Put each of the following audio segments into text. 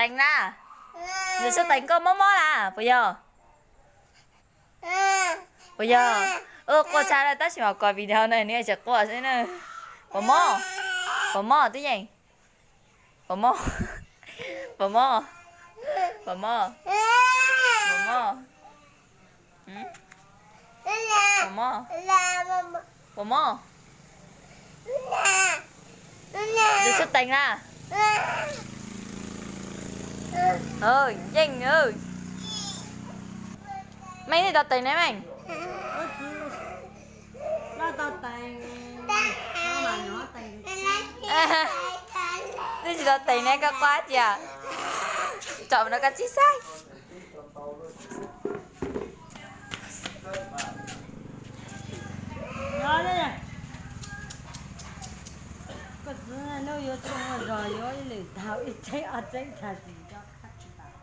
Teev na, Ntxawm Xyooj Teev koj mob mob na puas yog? Puas yog? Ua quaj tshaj lawm tab sis mas koj video na nws tseem quaj xwb na. Puas mob? Puas mob Tub Yeej? Puas mob? Puas mob? Puas mob? Puas mob? Puas mob? Puas mob? Ntxawm Xyooj Teev na. Yeej, Meej, nej tau teev ne Meej? Twb tsis tau teev ne koj quaj tias. Tsom no koj tsis saib. Koj txiv nuj yuav tsoo zog yuav ib lwm thaum ib tseeb ob tseeb tag tsis nco qab tsis npaum.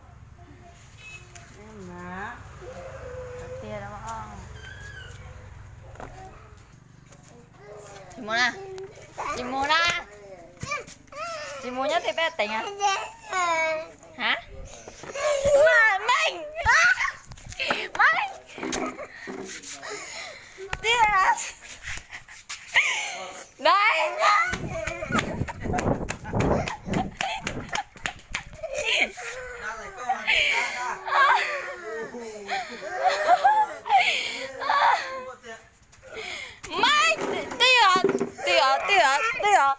Tsis mus na, tsis mus na, tsis mus nyob twg peb teev a. Meej, Meej, tiag, dai. Meej, twb yog, twb yog, twb yog, twb yog.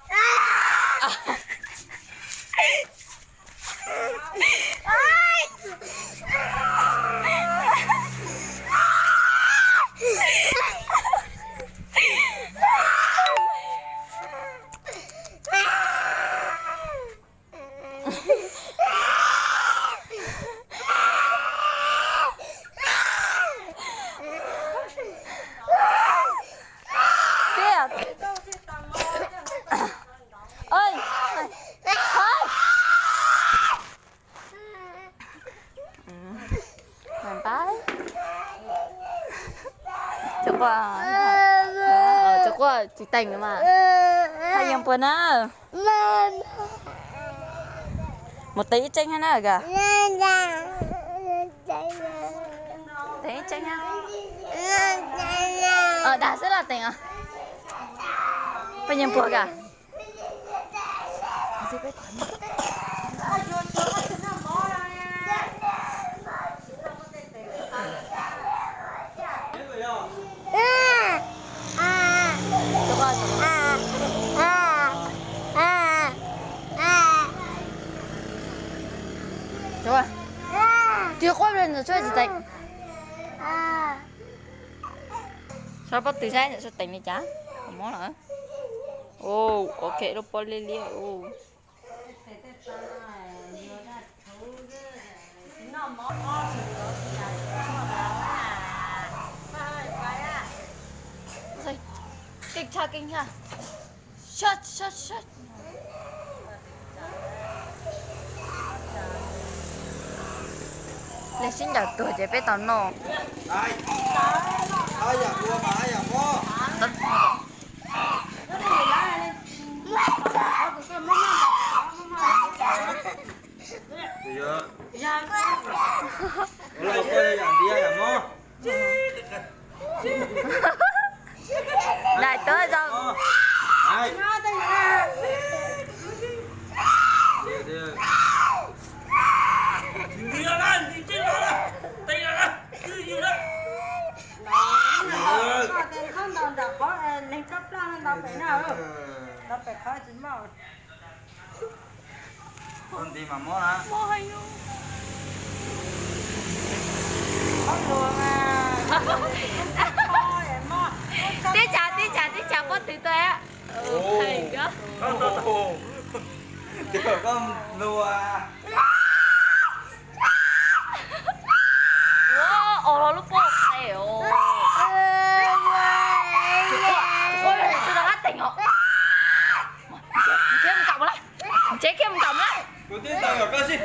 Tiag. Oj, oj. Tsis quaj, tsis teev mas. Haj yeej puas na. Mus teev ib tseeb hab na. Teev ib tseeb hab. Dag xwb los teev os. Poj niam puas ka. Tsis quaj li, Ntxawm Xyooj tsis teev. Saib pob tw saib Ntxawm Xyooj teev li cas, mob lawm. Ok, lub pob liab liab. Keej tshaj, keej tshaj. Leej sib ncaws tuag ces peb tau noj. Daim tuab zoo. Tib tsa, tib tsa, tib tsa pob tw tuaj. Koj nplua. Ua, os los lub pob qe os. Tsis rov qab teem os. Ntshe mus kam mus lawm. Ntshe kiag mus kam mus lawm. Kuv twb tau kom koj sib.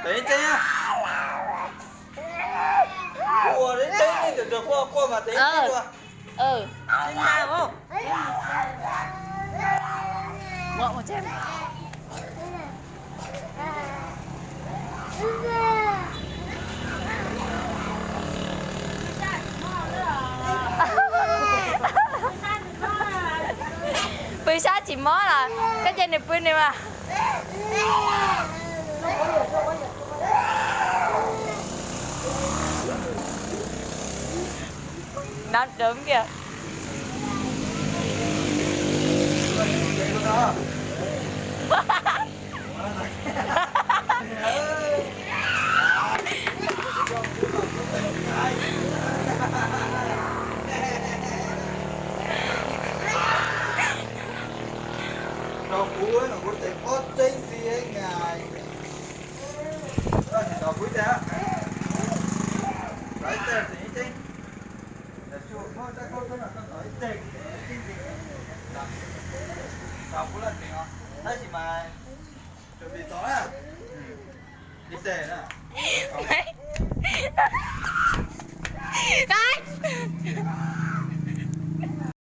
Teem tseeb. Kuv ua tseeb, nej tseem quaj quaj mas teem tseeb dua. Ntau. Pw sab tsis mob los? Koj cia nws pw nws mas. Nab dawm kiag. Rau kuv, kuv tes pob tseeb ntxiv nais. Koj tsis tos kuv ib teg, tos ib teg tseem ib tseeb. Tos kuv, koj tos ib teg, tos kuv laj tseem os. Tab sis mas tsuas tos na. Ib teg na.